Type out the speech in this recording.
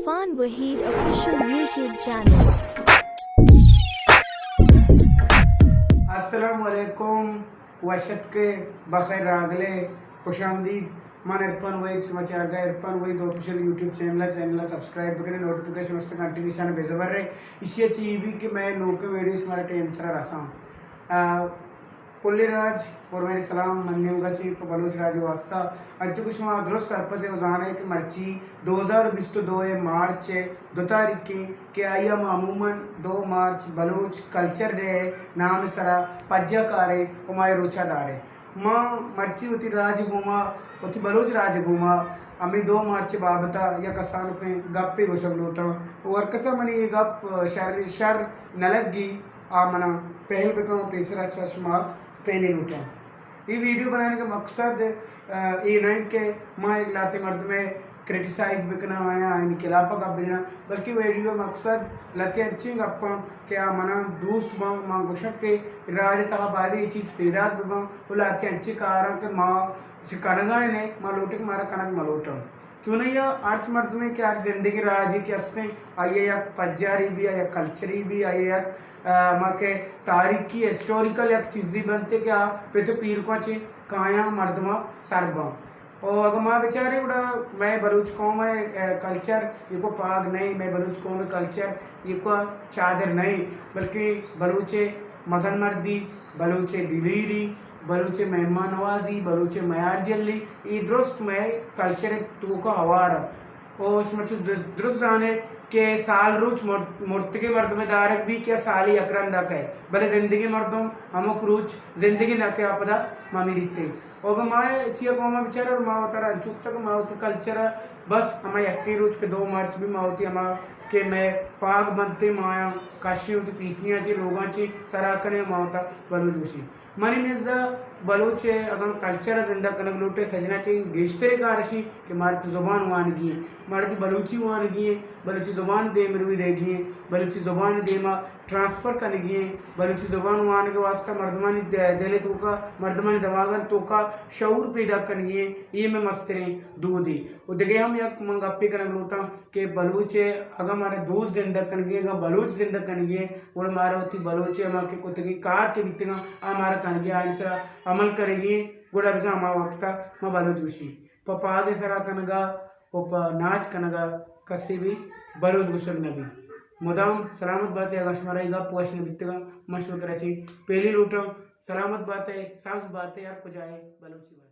عرفان Waheed official YouTube channel. السلام علیکم، وش اتکے، بخیر راگلے، خوش آمدید۔ من عرفان وحید، شما چارگا Irfan Waheed official YouTube channel, channel subscribe بکنے، نوٹیفیکیشن واسطے گھنٹی نشان بزبر رہے۔ اسی اچھی یہ بھی کہ میں نوکے ویڈیو شمارا ٹائم سرا رساں۔ آ، پلیں راج اور منی سلام منی نیمگا چہ پہ بلوچ راج واسطہ۔ انچو کہ شما درست سرپد ءُ زانئے کہ مرچی دو ہزار بیست ءُ دو ءِ مارچ ءِ دو تاریخ ایں کہ آئی ءَ ما عموماً دو مارچ بلوچ کلچر ڈے ءِ نام ءِ سرا پجا کاریں ءُ ما اے روچا داریں۔ ما مرچی وتی راج ءِ گوما، وتی بلوچ راج ءِ گوما ہمے دو مارچ ءِ بابت ءَ یک کسانکیں گپے گوشگ لوٹاں ءُ ہر کس ءَ منی اے گپ شر، شر نہ لگی، آ منا پہل بکن ءُ پیسرا چہ شما پہلی لوٹاں۔ اے ویڈیو بنانے کا مقصد، آ، اے نہ انت کہ ما ایک لہتے مردمے کرٹیسائز بکناں یا آیانی خلاف ءَ گپ بجناں، بلکہ ویڈیو ءِ مقصد لہتے انچیں گپاں کہ آ منا دوست باں، ما گوشاں کہ راج ءِ تہا باید اے چیز پیداک بباں ءُ لہتے انچیں کاراں کہ ما چہ کنگا ایں، ما لوٹیں کہ مارا کنگ ملوٹاں۔ چونایا ہرچ مردمے کہ ہر زندگی راجے کہ استیں، آئی ءَ یک پجارے بی، آئی ءَ یک کلچرے بی، آئی ءَ یک، آ، ما کہ تاریخی، ہسٹوریکل یک چیزے بنتے کہ آ پت ءُ پیرکاں چہ کایاں مردماں سر باں۔ او اگاں ما بچاریں گڑا مئے بلوچ قوم ءِ، آ، کلچر ایوک ءَ پاگ نہ ایں، مئے بلوچ قوم ءِ کلچر ایوک ءَ چادر نہ ایں، بلکہ بلوچ ءِ مزن مردی، بلوچ ءِ دلیری، بلوچ ءِ مہمان نوازی، بلوچ ءِ میار جلی، اے درست مئے کلچر ءِ توکا ہوار انت۔ او شما چو در-، درست زانے کہ سال روچ مر-، مرتگیں مردم ءِ دارگ بی کہ سال یک رندا کئے، بلے زندگیں مردم ہمک روچ زندگیں نہ کئے، آ پدا ما مریتے۔ او اگاں ما چیا قوم ءَ بچاریں اور ما وتارا انچو کتگ، ما وتی کلچر ءَ بس ہما یکیں روچ کہ دو مارچ بی ما وتی ہما کہ مئے پاگ بنتے، ما آیاں کشیں، وتی پیتیاں چہ لوگاں چہ سرا کنیں، ما وتا بلوچ گوشیں۔ منی نزا بلوچ ءِ اگاں کلچر ءَ زندگ کنگ لوٹے، سجنا چہ گیشتریں کار اشی کہ مارا وتی زبان وانگی ایں، مارا وتی بلوچی وانگی ایں، بلوچی زبان دیمروی دیگی ایں، بلوچی زبان دیما ٹرانسفر کنگی ایں، بلوچی زبان وانگ ءِ واسطہ مردمانی د-، دل ءِ توکا، مردمانی دماغ ءِ توکا شعور پیدا کنگی ایں، اے مئے مستریں دودے۔ و دگہ ہم یک من گپے کنگ لوٹاں کہ بلوچ ءِ اگاں مارا دوست زندگ کنگی ایں، اگاں بلوچ زندگ کنگی ایں، گڑا مارا وتی بلوچ ءِ ہما کہ کتگیں کار کہ بیتگاں، آ مارا کنگی ایں، آیانی سرا عمل کنگی ایں، گڑا بزاں ہما وقت ءَ ما بلوچ گوشیں۔ پہ پاگ ءِ سرا کنگا و پہ ناچ کنگا کسے بھی بلوچ گوشگ نہ بیت۔ مدام سلامت باتے، اگاں شمارا اے گپ وش نہ بیتگاں، من شمئے کرا چہ پہلی لوٹاں۔ سلامت باتے، سبز باتے، ہر کجائے بلوچی بات۔